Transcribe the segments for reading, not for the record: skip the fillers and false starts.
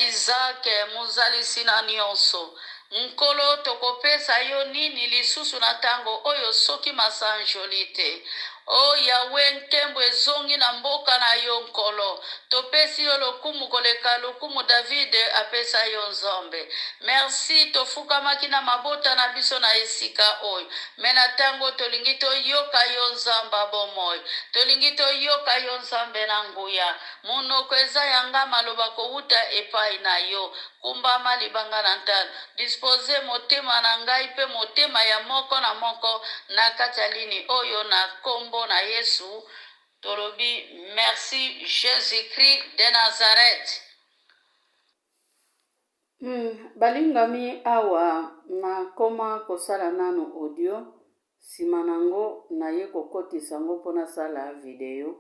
Isaac, Mozalisi na nionso. Nkolo, tokopesa Yo nini lisusu na tango oyo soki masanjoli te? O Yahweh, nkembo ezongi na mboka na Yo, Nkolo. Topesi Yo lokumu koleka lokumu David apesa Yo, Nzambe. Merci, tofukamaki na mabota na biso na esika oyo. Mais na tango tolingi toyoka Yo, Nzamb'a bomoi. Tolingi toyoka Yo, Nzambe na nguya. Monoko eza ya nga maloba kowuta epayi na yo. Kumbama libanga na ntalo. Dispose motema na ngai pe motema ya moko na moko na kati ya lini oyo na kombo na Yesu tolobi merci Jesus Christ de Nazareth. Hum balingami awa na koma kosala nanu audio sima nango naye kokotisa ngo po nasala video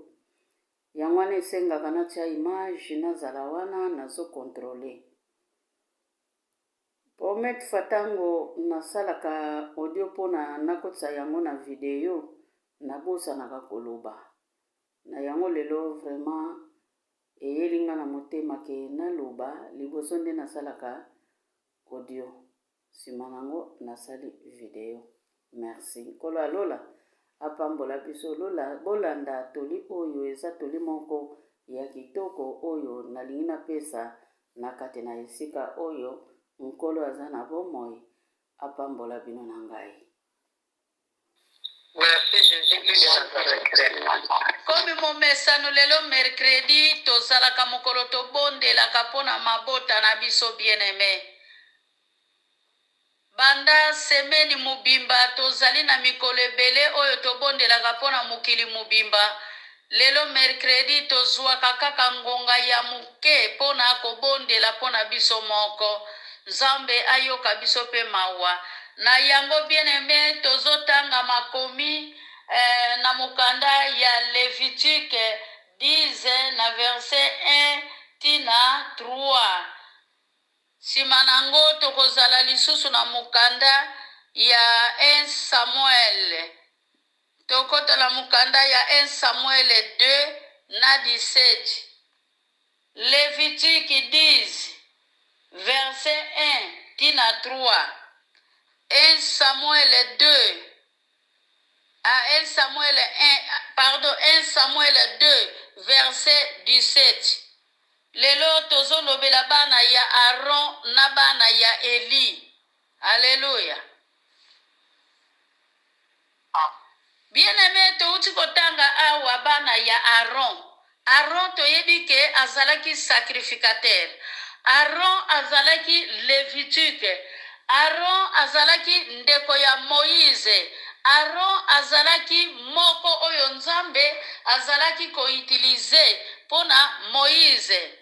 Yango wana esengaka natia image nazala wana nazo controler. Po metfa tango nasalaka audio pona nakotisa yango na video nabosanaka koloba. Na yango lelo vraiment eyeli nga na motema ke naloba liboso nde nasalaka audio. Sima nango nasali video. Merci. Nkolo ya lola apambola biso. Lola bolanda toli oyo eza toli moko ya kitoko oyo nalingi napesa na kati na esika oyo. Nkolo aza na bomoi apambola bino na ngai. Merci Jesus Christ de Nazareth. Komi momesano lelo mercredi tozalaka mokolo tobondelaka mpo na mabota na biso bien aime. Banda semeni mobimba tozali na mikolo ebele oyo tobondelaka mpo na mokili mobimba. Lelo mercredi tozuaka kaka ngonga ya moke mpo na kobondela mpo na biso moko. Nzambe ayoka biso mpe mawa. Na yango bien aime tozotanga makomi eh, na mokanda ya Levitique 10 na verset 1 ti na 3. Sima na yango, tokozala lisusu na mokanda ya 1 Samuel. Tokota na mokanda ya 1 Samuel 2 na 17. Levitique 10, verset 1 ti na 3. 1 Samuel 2, ah, 1 Samuel 1, pardon, 1 Samuel 2, verset 17. Lelo tozo lobela bana ya Aaron na bana ya Elie. Alleluia. Bien aime towuti kotanga awa bana ya Aaron. Aaron toyebi ke azalaki sacrificateur. Aaron azalaki levitique. Aaron azalaki ndeko ya Moïse. Aaron azalaki moko oyo Nzambe azalaki ko utiliser mpo na Moize.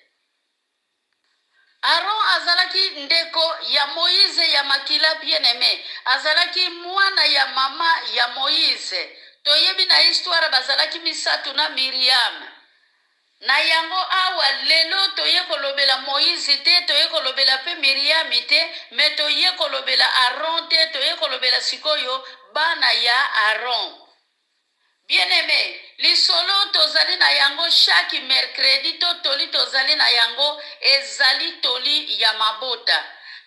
Aron azalaki ndeko ya Moize ya makila bien-aime. Azalaki mwana ya mama ya Moize. Toyebi na histoire bazalaki misatu na Miriam. Na yango awa lelo toye kolobela Moize te, toye kolobela pe Miriam te, mais toye kolobela Aron te, toye kolobela sikoyo bana ya Aron. Bien aime, lisolo tozali na yango chaque mercredi to toli tozali na yango ezali toli ya mabota.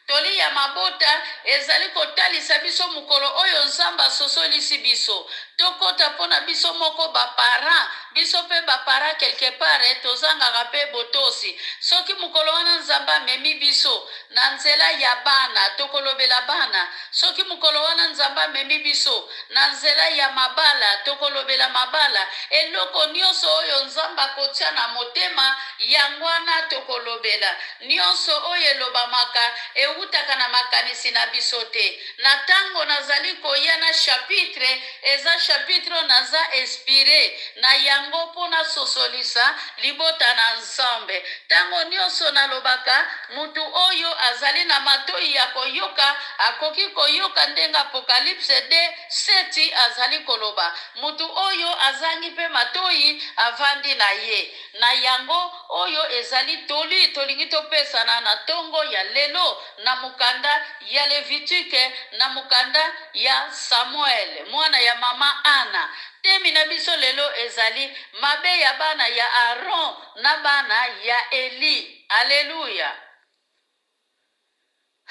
Toli ya mabota ezali kotalisa biso mokolo oyo Nzambe asosolisi biso tokota mpo na biso moko ba parents, biso mpe ba parents quelque part tozangaka mpe botosi. Soki mokolo wana Nzambe amemi biso na nzela ya bana, tokolobela bana. Soki mokolo wana Nzambe amemi biso na nzela ya mabala, tokolobela mabala. Eloko nionso oyo Nzambe akotia na motema, yango wana tokolobela. Nionso oyo elobamaka ewutaka na makanisi na biso te. Na tango nazali koya na chapitre, eza chapitre oyo naza inspire na yango mpo nasosolisa libota na Nzambe. Tango nionso nalobaka, mutu oyo azali na matoyi ya koyoka akoki koyoka ndenge Apocalypse 2, 7 azali koloba. Mutu oyo azangi mpe matoyi avandi na ye. Na yango, oyo ezali toli tolingi topesana na ntongo ya lelo na mokanda ya Levitike na mokanda ya Samuele, mwana ya mama Ana. Temi na biso lelo ezali mabe ya bana ya Aron na bana ya Eli. Aleluya!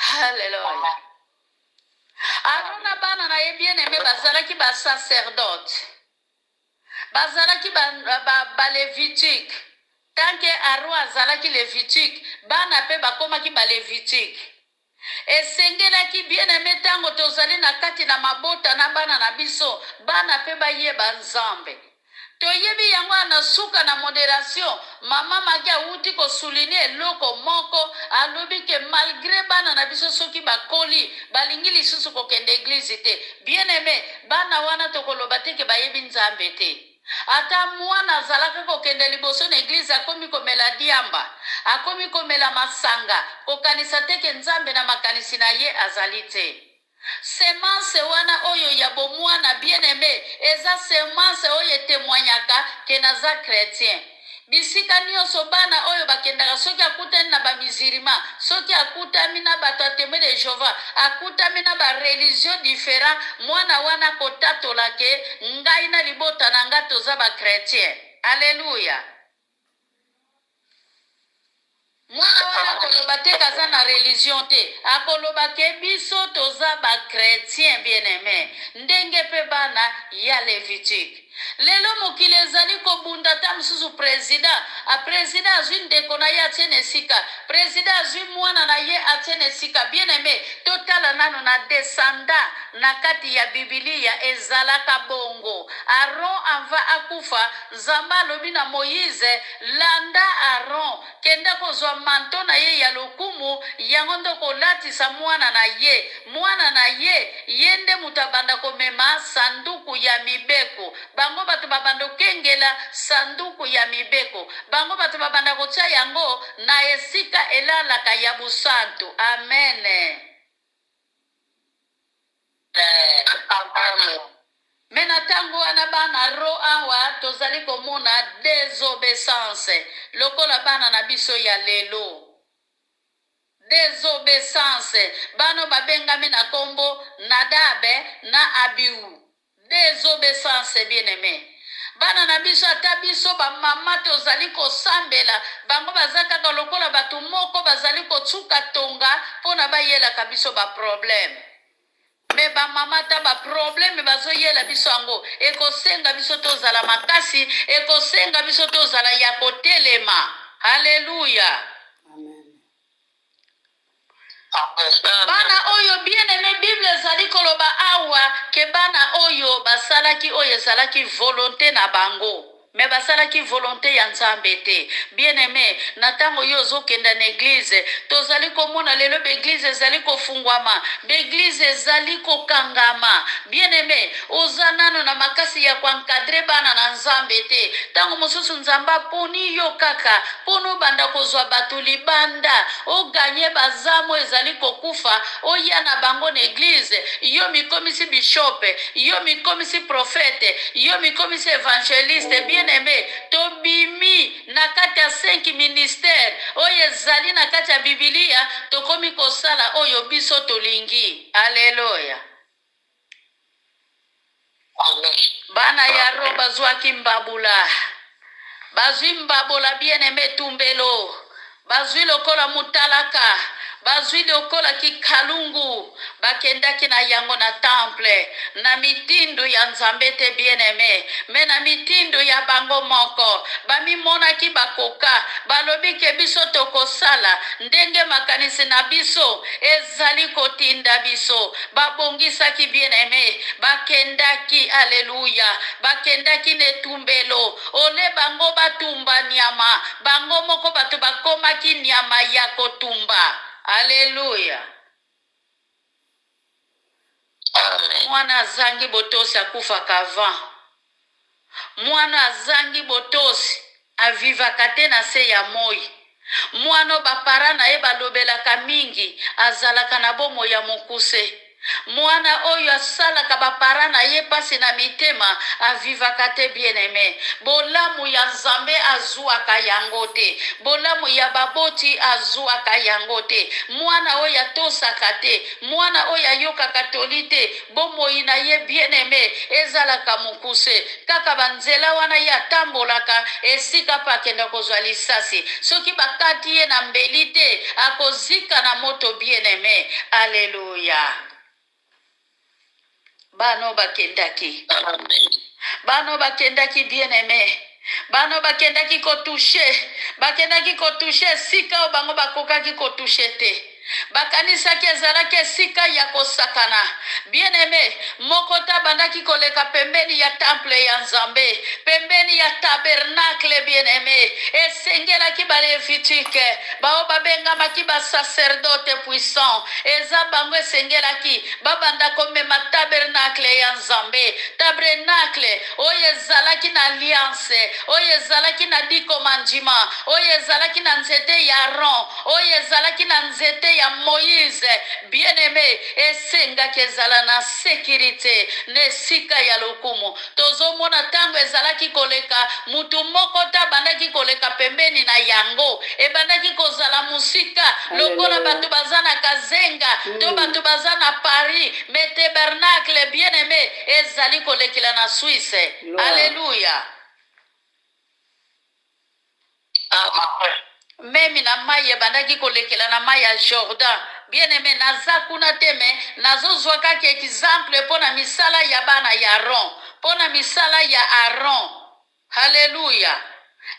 Haleluya. Aaron na bana na ye bien aime bazalaki ba sacerdote. Bazalaki ba, ba, ba levitique. Tant que Aaron azalaki levitique, bana pe bakomaki ba levitique. Esengelaki bien aime tango tozali na kati na mabota na bana na biso, bana pe bayeba Nzambe. Toyebi yango awa na suka na moderation, mama Maguy awuti ko souligner eloko moko, alobi que malgre bana na biso soki bakoli, balingi lisusu kokende eglise te. Bien aime, bana wana tokoloba te que bayebi Nzambe te. Ata mwana azalaka kokende liboso na eglise akomi komela diamba, akomi komela masanga, kokanisa te que Nzambe na makanisi na ye azali te. Semence wana oyo ya bomwana bien aime eza semence oyo e temoignaka que naza chretien. Bisika nionso bana oyo bakendaka soki akutani na ba musulman, soki akutami na bato ya temoin de Jehovah, akutami na ba religion different, mwana wana akotatola que ngai na libota na nga toza ba chretien. Alleluia. Mwana wana akoloba te ke aza na religion te, akoloba ke biso toza ba chretiens bien aime, ndenge pe bana ya levitique. Lelo mokili ezali kobunda ata mosusu president, a president azui ndeko na ye atie na esika, president azui mwana na ye atie na esika. Bien aime, totala nanu na descendant na kati ya bibilia ezalaka bongo. Aaron avant akufa, Nzambe alobi na Moize, Landa Aron, kende kozwa manto na ye ya lokumu, yango nde okolatisa mwana na ye. Mwana na ye, ye nde moto abanda komema sanduku ya mibeko. Bango bato babanda kokengela sanduku ya mibeko. Bango bato babanda kotia yango na esika elalaka ya bosantu. Amene. Amen. Mais na tango wana bana ro awa tozali komona desobeissance lokola bana na biso ya lelo. Desobeissance bana oyo babengami na kombo Nadabe na Abihu. Desobeissance bien aime. Bana na biso ata biso ba mama tozali kosambela bango baza kaka lokola bato moko bazali kotsuka tonga pona bayelaka biso ba problème. Mais ba mama ata ba problème bazo yela biso yango ekosenga biso tozala makasi ekosenga biso tozala ya kotelema hallelujah. Amen. Bana oyo bien aime bible ezali koloba awa ke bana oyo basalaki oyo ezalaki volonte na bango Mais basalaki volonte ya Nzambe te. Bien aime, na tango yo ozo kenda na eglise, tozali komona lelo ba eglise ezali kofungwama, ba eglise ezali kokangama. Bien aime, oza nanu na makasi ya ko encadrer bana na Nzambe te. Tango mosusu Nzambe aponi yo kaka pona obanda kozwa batu libanda, o gagner ba zame oyo ezali kokufa, oya na bango na eglise, yo mikomisi bishop, yo mikomisi prophète, yo mikomisi evangeliste. Bien aime, tobimi na kati ya 5 ministères oyo ezali na kati ya bibilia, tokomi kosala oyo biso tolingi. Alleluia. Bana ya Ro bazwaki mbabula, bazwi mbabola bien aime etumbelo, bazwi lokola mutalaka, bazwi lokola kikalungu, bakendaki na yango na temple na mitindo ya Nzambe te bien aime, mais na mitindo ya bango moko. Bamimonaki bakoka, balobi ke biso tokosala ndenge makanisi na biso ezali kotinda biso. Babongisaki bien aime, bakendaki, alleluia, bakendaki na etumbelo, ole bango batumba nyama, bango moko bato bakomaki nyama ya kotumba. Alleluia. Mwana azangi botosi akufaka avant. Mwana azangi botosi a vivaka te na se ya moyi. Mwana oyo ba parents na ye balobelaka mingi azalaka na bomoi ya mokuse. Mwana oyo asalaka ba parents na ye pasi na mitema avivaka te bien aime. Bolamu ya Nzambe azuaka yango te. Bolamu ya baboti azuaka yango te. Mwana oyo atosaka te, mwana oyo ayokaka toli te, bomoi na ye bien aime ezalaka mokuse. Kaka ba nzela wana ye atambolaka esika pe akenda kozua lisasi. Soki bakati ye na mbeli te, akozika na moto bien aime. Alleluia. Bana oyo bakendaki. Bana oyo bakendaki bien aime. Bana oyo bakendaki ko toucher, bakendaki ko toucher esika oyo bango bakokaki ko toucher te. Bakanisaki ezalaki esika ya kosakana. Bien-aime, moko te abandaki koleka pembeni ya temple ya Nzambe, pembeni ya tabernacle. Bien-aime, esengelaki ba Levitike, baoyo babengamaki ba sacerdotes puissants, eza bango esengelaki babanda komema tabernacle ya Nzambe, tabrenacle oyo ezalaki na alliance, oyo ezalaki na dix commandements, oyo ezalaki na nzete ya Aaron, oyo ezalaki na nzete ya Moïse. Bien-aime, esengaki ezala na securite, na esika ya lokumu. Tozomona tango ezalaki koleka, mutu moko te abandaki koleka pembeni na yango. Ebandaki kozala mosika, lokola Alleluia. bato baza na Kazenga to bato baza na Paris, mais tabernacle, bien-aime, ezali kolekela na Suisse. Gloire. Alleluia. Meme na mayi ebandaki kolekela na mayi ya Jordan. Bien aime, naza kuna te mais nazo zua kaka exemple pona misala ya bana ya Aaron, pona misala ya Aaron. Hallelujah.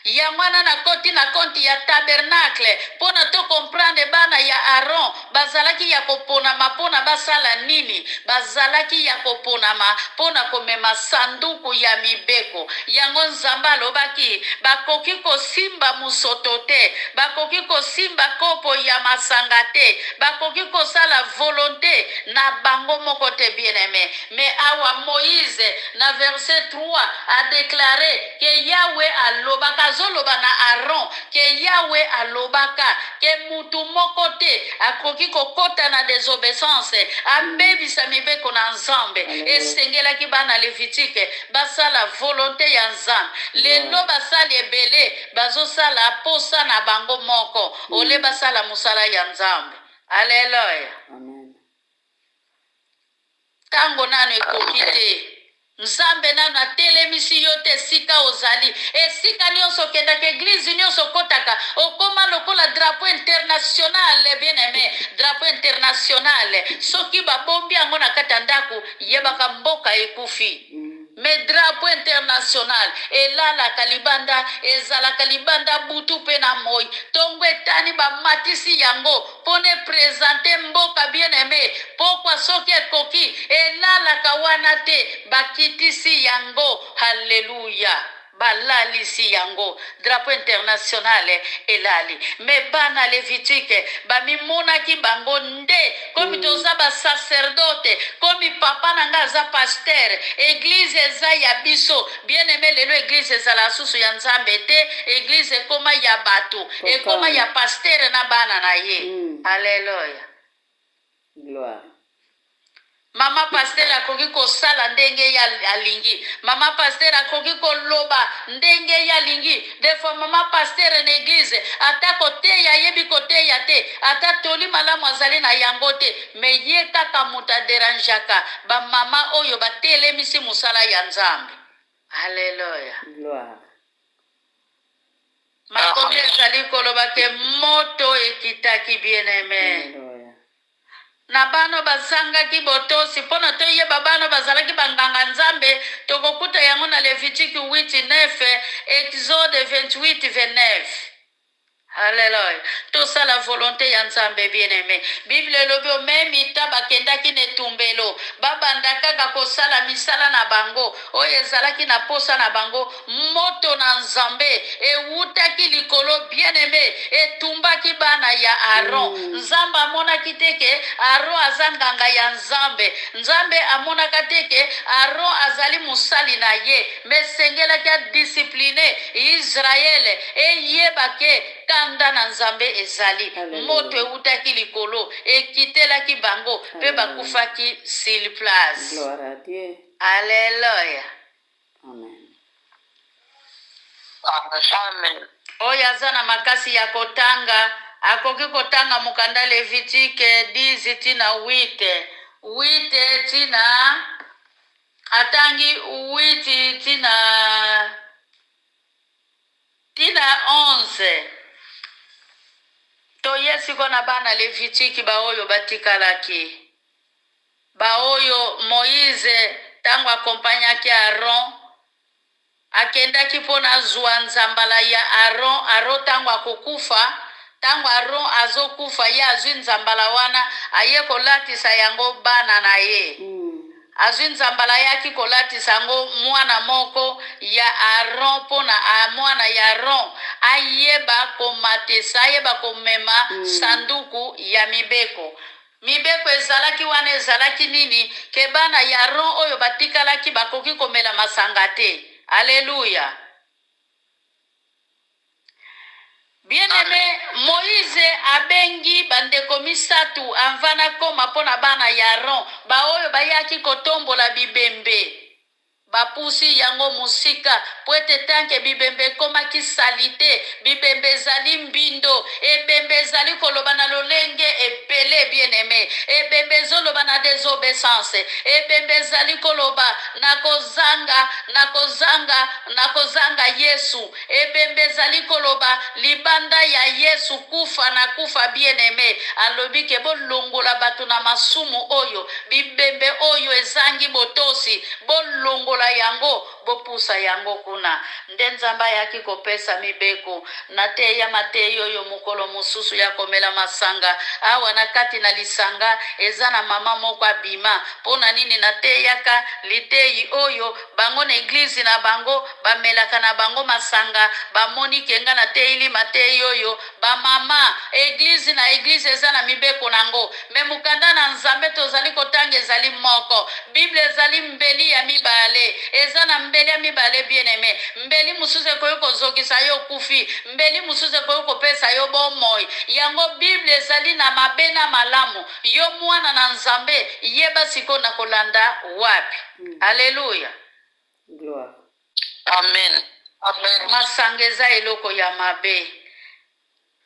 Yango wana nakoti na compte ya tabernacle pona to comprendre bana ya Aaron bazalaki ya koponama pona basala nini? Bazalaki ya koponama mpo na komema sanduku ya mibeko. Yango Nzambe alobaki, Bakoki kosimba mosoto te, bakoki kosimba kopo ya masanga te, bakoki kosala volonte na bango moko te. Bien-aime, mais awa Moïse na verset 3 a declare que Yahweh alobaka, azoloba na Aaron que Yahweh alobaka que mutu moko te akoki kokota na desobeissance, abebisa mibeko na Nzambe. Esengelaki bana Levitike basala volonte ya Nzambe. Lelo basali ebele bazosala posa na bango moko ole basala mosala ya Nzambe. Alleluia. Amen. Tango nanu ekoki te. Nzambe nanu atelemisi yo te esika ozali. Esika nionso okendaka, eglise nionso okotaka, okoma lokola drapeau international, bien aime, drapeau international. Soki babombi yango na kati ya ndaku, yebaka mboka ekufi. Mais drapeau international elalaka libanda, ezalaka libanda butu pe na moyi. Tongo etani bamatisi yango pona e presenter mboka bien aime. Pokwa soki ekoki elalaka wana te, bakitisi yango. Hallelujah! Balalisi yango, drapeau international elali. Mais bana Levitique bamimonaki bango nde comme toza ba sacerdote, comme papa na nga aza pasteur, eglise eza ya biso. Bien aime, lelo eglise ezalaka susu ya Nzambe te, eglise ekoma ya batu, ekoma ya pasteur na bana na ye. Alleluia. Gloire. Maman pasteur akoki kosala ndenge ye alingi. Maman pasteur akoki koloba ndenge ye alingi. Des fois maman pasteur na eglise ata koteya ayebi koteya te, ata toli malamu azali na yango te, mais ye kaka moto a derangeaka ba maman oyo batelemisi mosala ya Nzambe. Alleluia. Gloire. Makomi ezali koloba ke moto ekitaki bien aime. Alleluia. Na bana bazangaki botosi. Mpo na toyeba bana bazalaki banganga-nzambe, tokokuta yango na Levitike 8, 9, Exode 28, 29. Alleluia. Tosala volonte ya Nzambe, bien-aime. Bible elobi o meme ita bakendaki na etumbelo, babanda kaka kosala misala na bango oyo ezalaki na posa na bango, moto na Nzambe ewutaki likolo. Bien aime, etumbaki bana ya Aaron. Nzambe amonaki te ke Aaron aza nganga ya Nzambe. Nzambe amonaka te ke Aaron azali mosali na ye, me esengelaki adiscipline Israele eyeba ke kanda na Nzambe ezali. Moto Alleluia. ewutaki likolo, ekitelaki bango mpe Alleluia. bakufaki sur place. Gloire à Dieu. Alleluia. Amen. Amen. Oyo aza na makasi ya kotanga akoki kotanga mokanda Levitike 10 tina 8 8 tina atangi 8 tina 11. Toye siko na bana Levitiki baoyo batikalaki, baoyo Moïse ntango akompagnaki Aaron akendaki mpo na azwa nzambala ya Aaron. Aaron ntango akokufa, ntango Aaron azokufa, ye azwi nzambala wana, aye kolatisa yango bana na ye. Azwi nzambala, ayaki kolatisa yango mwana moko ya Aaron mpo na mwana ya Aaron ayeba komatisa, ayeba komema sanduku ya mibeko. Mibeko ezalaki wana ezalaki nini? Ke bana ya Aaron oyo batikalaki bakoki komela masanga te. Alleluya. Bien-aimé, Moïse abengi bandeko misato avant nakoma mpo na bana ya Aaron baoyo bayaki kotombola bibembe. Bapusi yango mosika po ete tanke bibembe ekomaki salite, bibembe ezali mbindo, ebembe ezali koloba na lolenge ebele. Bien-aimé, ebembe ezoloba na désobéissance, ebembe ezali koloba na kozanga, na kozanga, na kozanga Yesu, ebembe ezali koloba libanda ya Yesu, kufa na kufa. Bien-aimé, alobi ke bolongola bato na masumu oyo, bibembe oyo ezangi botosi, bolongola yango, bopusa yango kuna. Nde Nzambe ayaki kopesa mibeko na te ya mateyi oyo mokolo mosusu ya komela masanga. Awa na kati na lisanga eza na mama moko abima mpo na nini nateyaka liteyi oyo. Bango na eglize na bango bamelaka na bango masanga, bamoni ke nga nateyili mateyi oyo. Bamama, eglize na eglize eza na mibeko nango, me mokanda na Nzambe tozali kotanga ezali moko. Bible ezali mbeli ya mibale, eza na mbeli ya mibale. Bien-aimé, mbeli mosusu ekoki kozokisa yo, okufi, mbeli mosusu ekoki kopesa yo bomoi. Yango Bible ezali na mabe na malamu. Yo mwana na Nzambe, yeba sikoyo na kolanda wapi. Alleluya. Gloire. Amen. Amen. Masanga eza eloko ya mabe,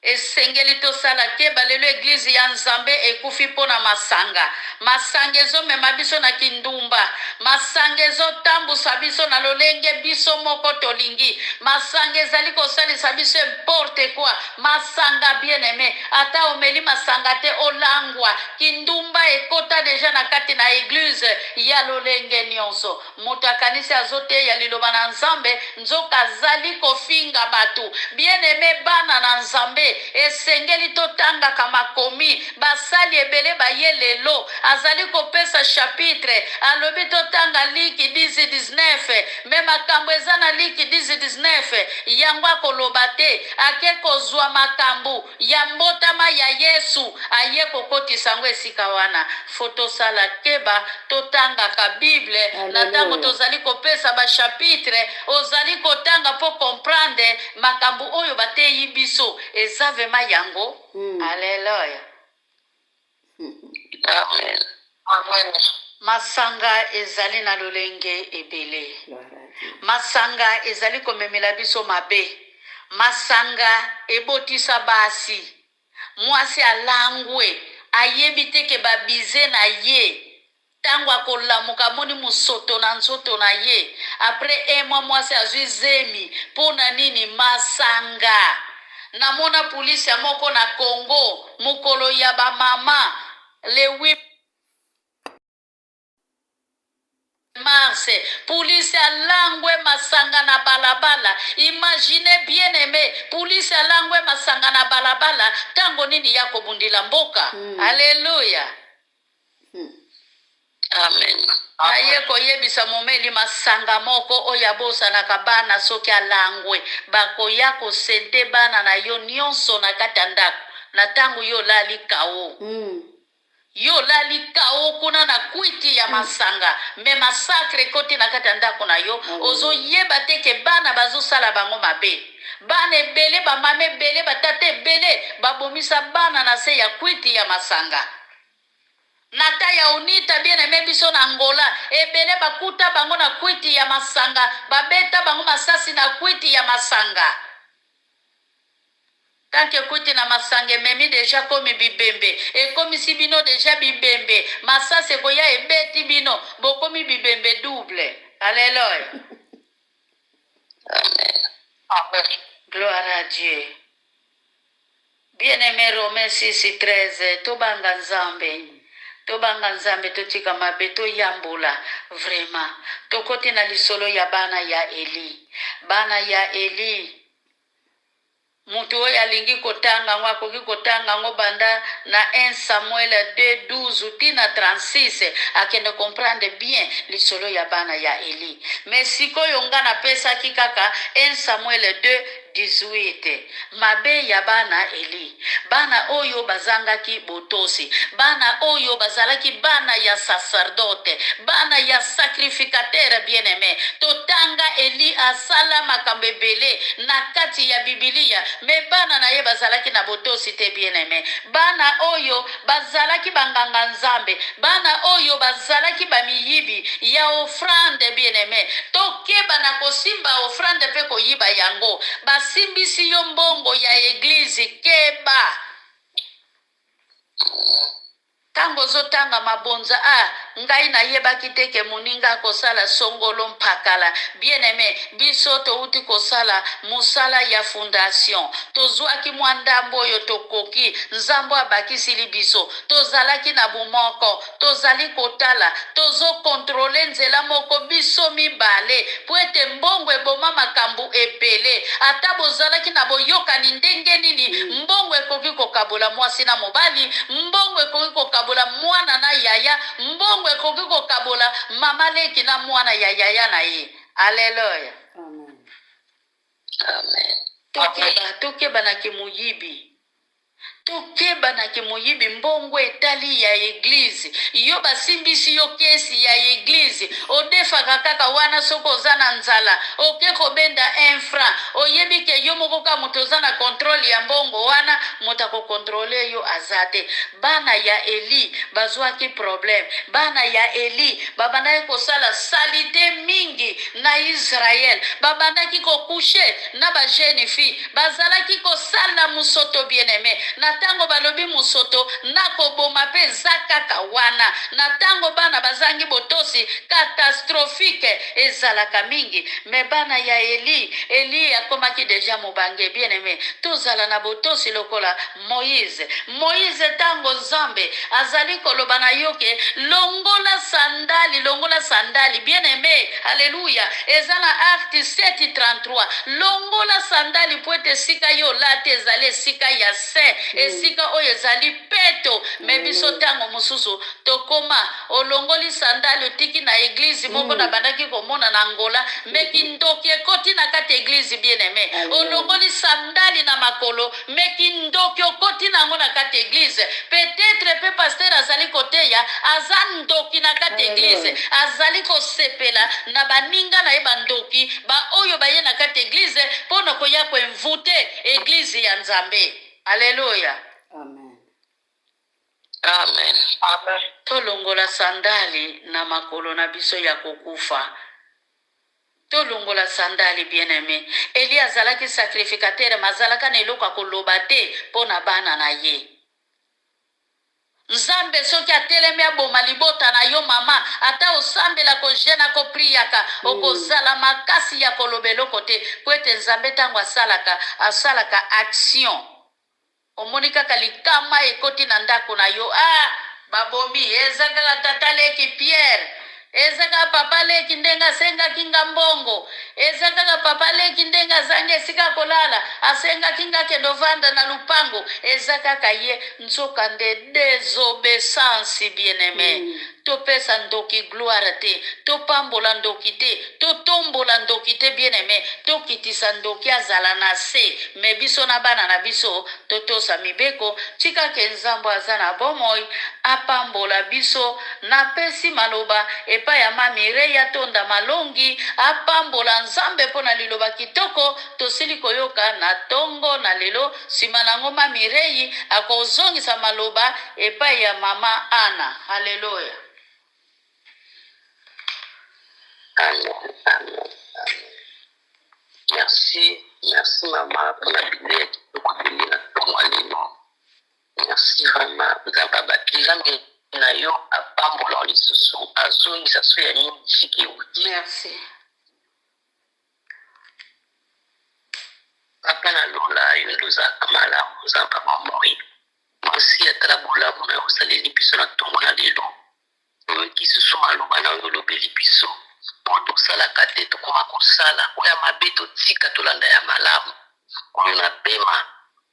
esengeli tosala keba. Lelo eglize ya Nzambe ekufi mpo na masanga. Masanga ezomema biso na kindumba, masanga ezotambusa biso na lolenge biso moko tolingi, masanga ezali kosalisa biso n'importe quoi. Masanga, bien aimé, ata omeli masanga te, olangwa, kindumba ekota deja na kati na eglize ya lolenge nyonso. Moto akanisi azoteya liloba na Nzambe, nzoka azali kofinga bato. Bien aimé, bana na Nzambe, esengeli totangaka makomi. Basali ebele baye lelo, azali kopesa chapitre, alobi totanga Liki 10 19, me makambo eza na Liki 10 19 yango akoloba te. Ake kozwa makambo ya mbotama ya Yesu, aye kokotisa yango esika wana. Fo tosala keba, totangaka Bible na ntango Alleluia. tozali kopesa bachapitre, ozali kotanga mpo comprendre makambo oyo bateyi biso eza vraiment yango. Alleluya. Amen. Amen. Masanga ezali na lolenge ebele. Gloire à Dieu. Masanga ezali komemela biso mabe. Masanga ebotisa basi. Mwasi alangwe, ayebi te ke babize na ye. Ntango akolamuka, amoni mosoto na nzoto na ye. Après un mois, mwasi azwi zemi. Mpo na nini? Masanga. Namona polisi ya moko na Congo mokolo ya bamama le 8 mars, polisi alangwe masanga na balabala. Imagine, bien aimé, polisi alangwe masanga na balabala, ntango nini ya kobundila mboka? Alleluya. Amen. Naye koyebisa momeli masanga moko oyo abosanaka bana soki alangwe, bakoya kosente bana na yo nionso na kati ya ndako na tango yo olali KO. Yo olali KO kuna na kwiti ya masanga mais massacre ekoti na kati ya ndako na yo, ozo yeba te ke bana bazo sala bango mabe. Bana ebele, ba mama ebele, ba tata ebele babomisa bana na se ya kwiti ya masanga. Na ta ya UNITA bien aime biso na Angola ebele bakuta bango na kwiti ya masanga babeta bango masasi na kwiti ya masanga tant que kwiti na masanga ememi deja komi bibembe ekomisi bino deja bibembe masasi ekoya ebeti bino bokomi bibembe double alleluia. Amen. Amen. Gloire à Dieu. Bien aime Romain 6 13 tobanga nzambe tobanga nzambe totika mabe toyambola vraiment tokoti na lisolo ya bana ya Eli bana ya Eli mutu oyo alingi kotanga yango akoki kotanga yango banda na 1 Samuel 2 12 ti na 36 akende comprendre bien lisolo ya bana ya Eli mais sikoyo nga napesaki kaka 1 Samuel 2 18 Mabe ya bana Eli. Bana oyo bazangaki botosi. Bana oyo bazalaki bana ya sacerdote, bana ya sacrificateur. Bien-aime, totanga Eli asala makambo ebele na kati ya Bibilia, mais bana na ye bazalaki na botosi te. Bien-aime, bana oyo bazalaki ba nganga nzambe, bana oyo bazalaki ba miyibi ya offrande. Bien aime, tokeba na kosimba offrande pe koyiba yango. Basimbisi yo mbongo ya eglise, keba. Tango ozo tanga mabonza ah ngai nayebaki te ke moninga akosala songolo mpakala. Bien aime, biso towuti kosala mosala ya fundation, tozuaki mwa ndambo oyo tokoki, Nzambo abakisili biso. Tozalaki na bomoko, tozali kotala, tozo controler nzela moko biso mibale, mpo ete mbongo eboma makambo ebele. Ata bozalaki na boyokani ndenge nini, mbongo ekoki kokabola mwasi na mobali, mbongo ekoki kokabola mwana na yaya, mbongo ekoki kokabola mama leki na mwana ya yaya na ye. Alleluia. Amen. Amen. Tokeba, tokeba na kimoyibi. Tokeba na kimoyibi mbongo etali ya eglise yo basimbisi yo kesi ya eglise odefaka kaka wana soki oza na nzala oke kobenda un franc oyebi ke yo moko kaka moto oza na controle ya mbongo wana moto ako controle yo aza te bana ya Elie bazuaki problème bana ya Elie babandaki kosala salite mingi na Israël babandaki ko couche na ba jeune fille bazalaki kosala musoto bien aime na tango balobi musoto na koboma pe eza kaka wana na tango bana bazangi botosi catastrophique ezalaka mingi mais bana ya Elie Elie akomaki dejà mobange bien aime tozala na botosi lokola Moïse Moïse tango Nzambe azali koloba na yo ke longola sandali longola sandali bien aime alleluia eza na Acte 7:33 longola sandali po ete esika yo olati ezali esika ya saint esika oyo ezali peto mais biso tango mosusu tokoma olongoli sandali otiki na eglise moko na bandaki komona na Angola mais kindoki ekoti na kati eglise bien aime olongoli sandali na makolo Mais kindoki okoti na yango na kati eglise peut etre pe pasteur azali koteya aza ndoki na kati eglise azali kosepela na baninga na ye ba ndoki ba oyo baye na kati eglise pona koya ko envoute eglise ya Nzambe alleluia. Amen. Amen. Amen. Tolongola sandali na makolo na biso ya kokufa. Tolongola sandali bien aime. Elie azalaki sacrificateur mais azalaka na eloko ya koloba te pona bana na ye. Nzambe soki atelemi aboma libota na yo mama ata osambela ko jeuna ko priaka okozala makasi ya koloba eloko te po ete Nzambe tango asalaka asalaka action. Omoni kaka likama ekoti na ndako na yo ah babomi eza kaka tata leki Pierre eza kaka papa leki ndenge asengaki nga mbongo eza kaka papa leki ndenge azangi esika ya kolala asengaki nga akende ovanda na lupango eza kaka ye nzoka nde desobeissance bien aime mm. Topesa ndoki gloire te, topambola ndoki te, totombola ndoki te bien aime, tokitisa ndoki azala na se, mais biso na bana na biso totosa mibeko. Tika ke Nzambe aza na bomoi apambola biso. Napesi maloba epai ya ma Mireille atonda malongi, apambola Nzambe mpo na liloba kitoko tosili koyoka na tongo na lelo. Sima na yango ma Mireille akozongisa maloba epai ya mama Anna. Haleluya. Amen, amen, amen. Merci, merci mama mpona Biblia ya kitoko tolie na ntongo ya lelo. Merci vraiment. Nzambe abaki Nzambe na yo apambola yo lisusu azongisa so ya mingi esika euti. Merci. Papa na lola yo nde ozalaka malamu Nzambe ya bomoi. Masiya tala bolamu na yo osaleli biso na ntongo na lelo. Toyoki susu maloba na yo olobeli biso po tosalaka te tokoma kosala oyo ya mabe totika tolanda ya malamu oyo na pema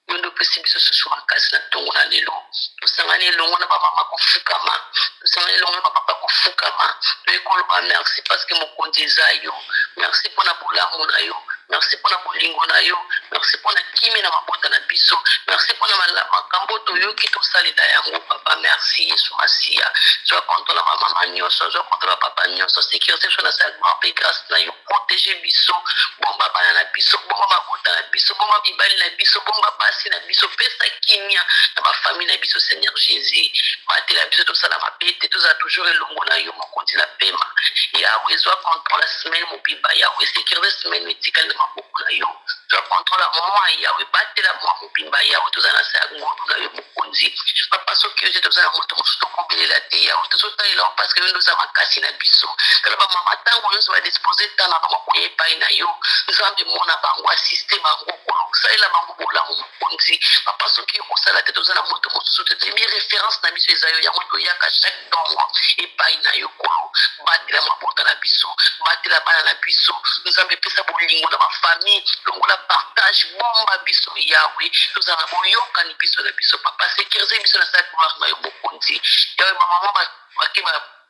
yo nde opesi biso susu makasi na ntongo na lelo tosangani elongo na bamama kofukama tosangani elongo na bapapa kofukama toye koloba merci parce que mokonzi eza yo merci mpo na bolamu na yo merci mpo na bolingo na yo merci mpo na kimia na mabota na biso merci mpo na makambo toyoki tosalela yango papa merci yesu masiya zwa controle ya bamama nyonso zwa controle ya papa nyonso sécurité biso na sa gloire mpe grâce na yo protege biso bomba bana na biso bomba mabota na biso bomba mibali na biso bomba basi na biso pesa kimia na bafamille na biso seigneur jésus batela biso tosala mabe te tozala toujours elongo na yo mokonzi na pema yawe zwa controle ya semaine mobimba yawe sécurise semaine etikali na maboko na yo zwa controle ya mwa yawe batela mwa mobimba yawe tozala na se ya ngolu na yo mokonzi papa soki yo te toza na moto mosusu tokobelela te yawe tozotalela yo parce que yo nde oza makasi na biso tala bamama ntango nyonso badispose ntan na bango koya epai na yo nzambe mona bango asiste bango salela bango bolamu mokonzi papa soki yo kosala te toza na moto mosusu te toyebi référence na biso eza yo yango toyaka chaque ntongo epai na yo kolo batela mabota na biso batela bana na biso nzambe epesa bolingo na bafamille longola partage bomba biso yawe tozala na boyokani biso na biso papa sécurise biso na sa gloire na yo mokonzi yawe bamama bake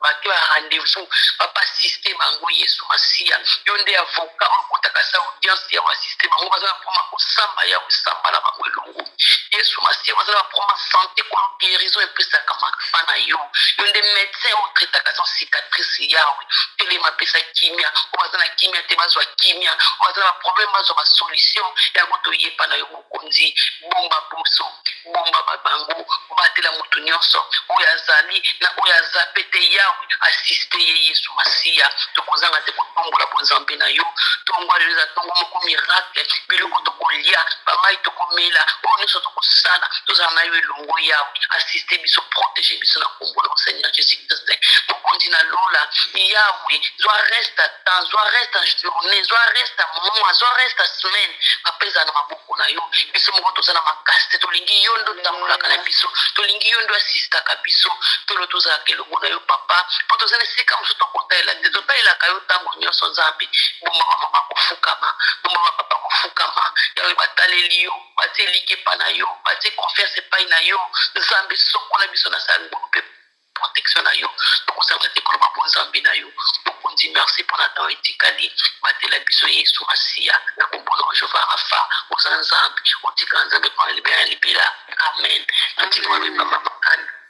bake ba rendez-vous papa assiste bango yesu masiya yo nde avocat oyo okotaka sa audience ya assiste bango baza na problème kosamba ya kosamba na bango elongo yesu masiya baza na problème santé kolo guérison epesaka mafa na yo yo nde médecin oyo traitaka sans cicatrice yawe telema pesa kimia oyo baza na kimia te bazwa kimia oyo baza na baproblème bazwa basolution yango toyepa na yo mokonzi bomba biso bomba babango batela moto nyonso oyo azali na oyo aza pe te yawe asiste ye yesu masiya tokozanga te kotombola bonzambe na yo ntongo lelo eza ntongo moko miracle biloko tokolia bamai tokomela oyo nyonso tokosala tozala na yo elongo yawe asiste biso protege biso na kombo na seigneur jésus christ mokonzi na lola yawe zwa reste ya temps zwa reste ya journée zwa reste ya mois zwa reste ya semaine papa ezala na maboko na yo biso moko toza na makasi te tolingi yo nde otambolaka na biso tolingi yo nde asistaka biso tolo tozalaka elongo na yo papa mpo toza na esika mosusu tokotalela te totalelaka yo ntango nyonso nzambe bomba bamama kofukama bomba bapapa kofukama yawe bataleli yo batie eliki epai na yo batie confiance epai na yo nzambe sokola biso na sala ngolu mpe protection na yo tokozanga te koloba bonzambe na yo mokonzi merci mpona ntango etikali batela biso yesu masiya na kombo na jehova rafa oza nzambe otikala nzambe mpona libela na libela amen. Natika Amen. mama Anne.